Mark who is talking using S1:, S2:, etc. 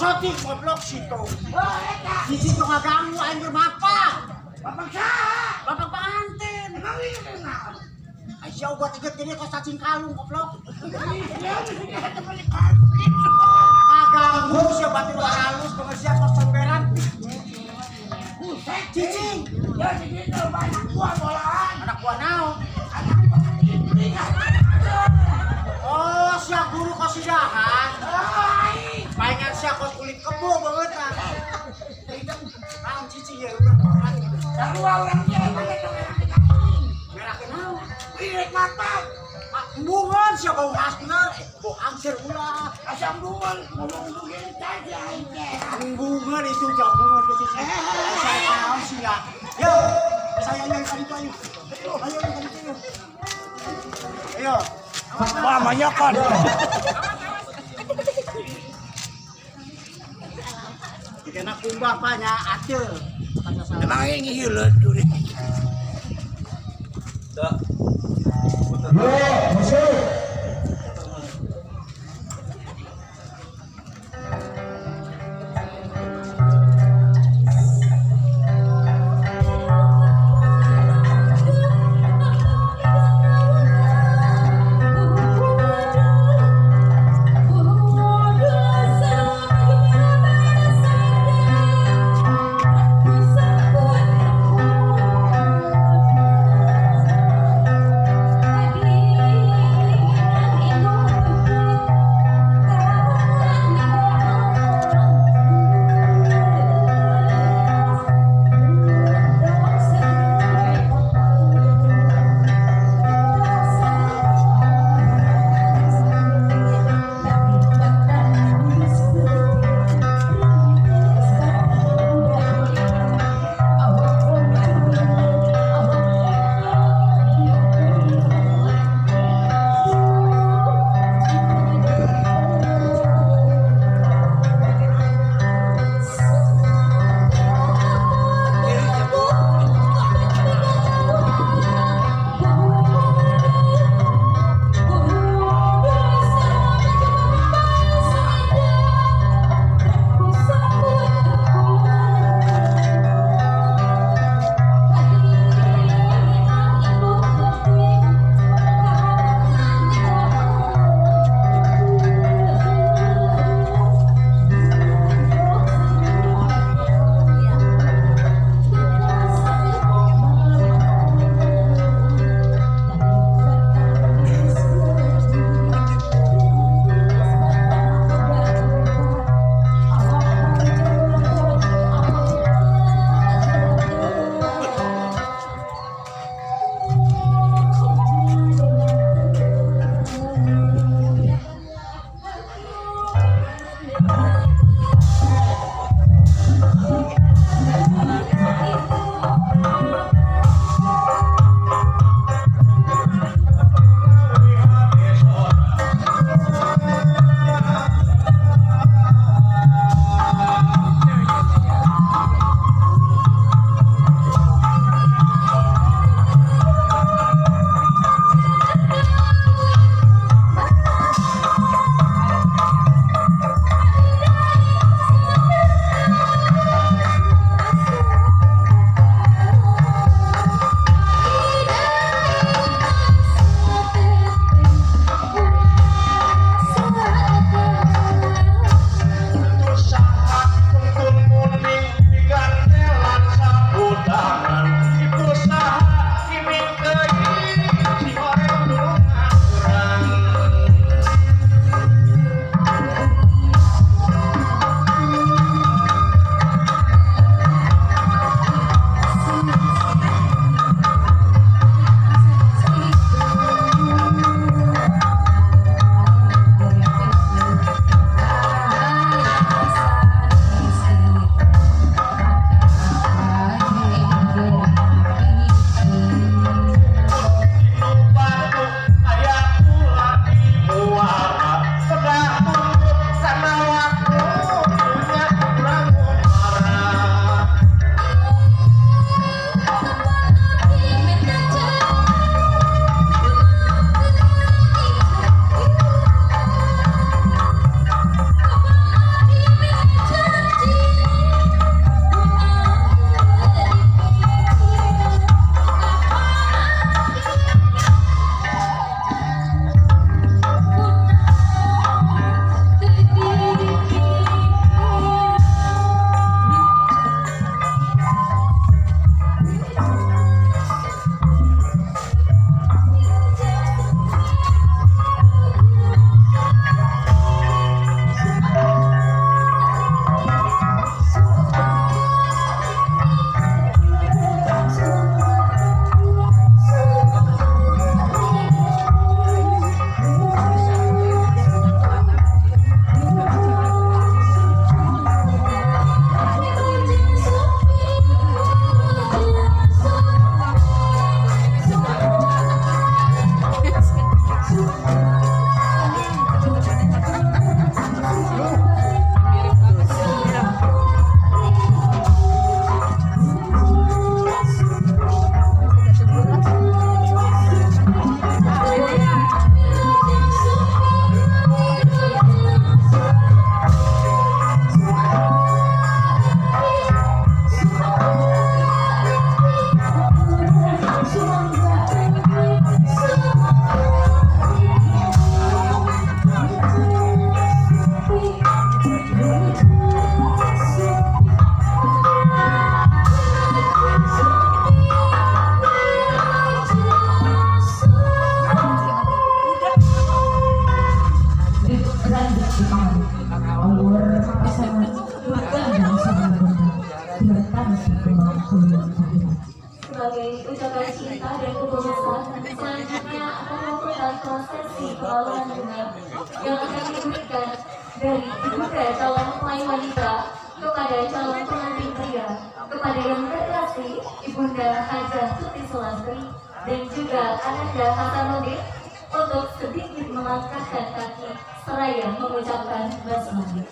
S1: Sotik goblok situ. Cici tuh ngaganggu aing keur bapak.
S2: Bapak saha?
S1: Bapak pengantin.
S2: Emang ieu naon?
S1: Aisyah obat iget gede kos cacing kalung goblok. Ngaganggu sia batur halus banget sia kos comberan.
S2: Buset.
S1: Cicing.
S2: Ya segitu banyak buah bolaan.
S1: Anak buah naon?
S2: Anak buah kecil.
S1: Oh, sia guru kosidahan.
S2: Oh, aing.
S1: Palingan sia kos kulit kebo banget ah. Naon cicing ya urang
S2: Sarua urang dia mana dong yang kita aing.
S1: merah naon?
S2: Wirek mapak.
S1: Embungan sia bau asner, bau angsir ulah.
S2: Asam bungan ngomong begini tadi aing teh.
S1: Embungan itu jambungan ke sisi. Saya tahu sih ya. Yo, saya yang tadi itu ayo. Ayo yang tadi itu. Ayo.
S2: Wah, manyakan.
S1: Dikena kumbah banyak acil.
S2: Emang aing ngiheuleut duri.
S3: Yo, musik. melakukan prosesi pengalungan bunga yang akan diberikan dari ibunda calon mempelai wanita kepada calon pengantin pria, kepada yang terkasih Ibunda Hajah Tuti Sulastri dan juga Ananda Hasanuddin untuk sedikit melangkahkan kaki seraya mengucapkan basmalah.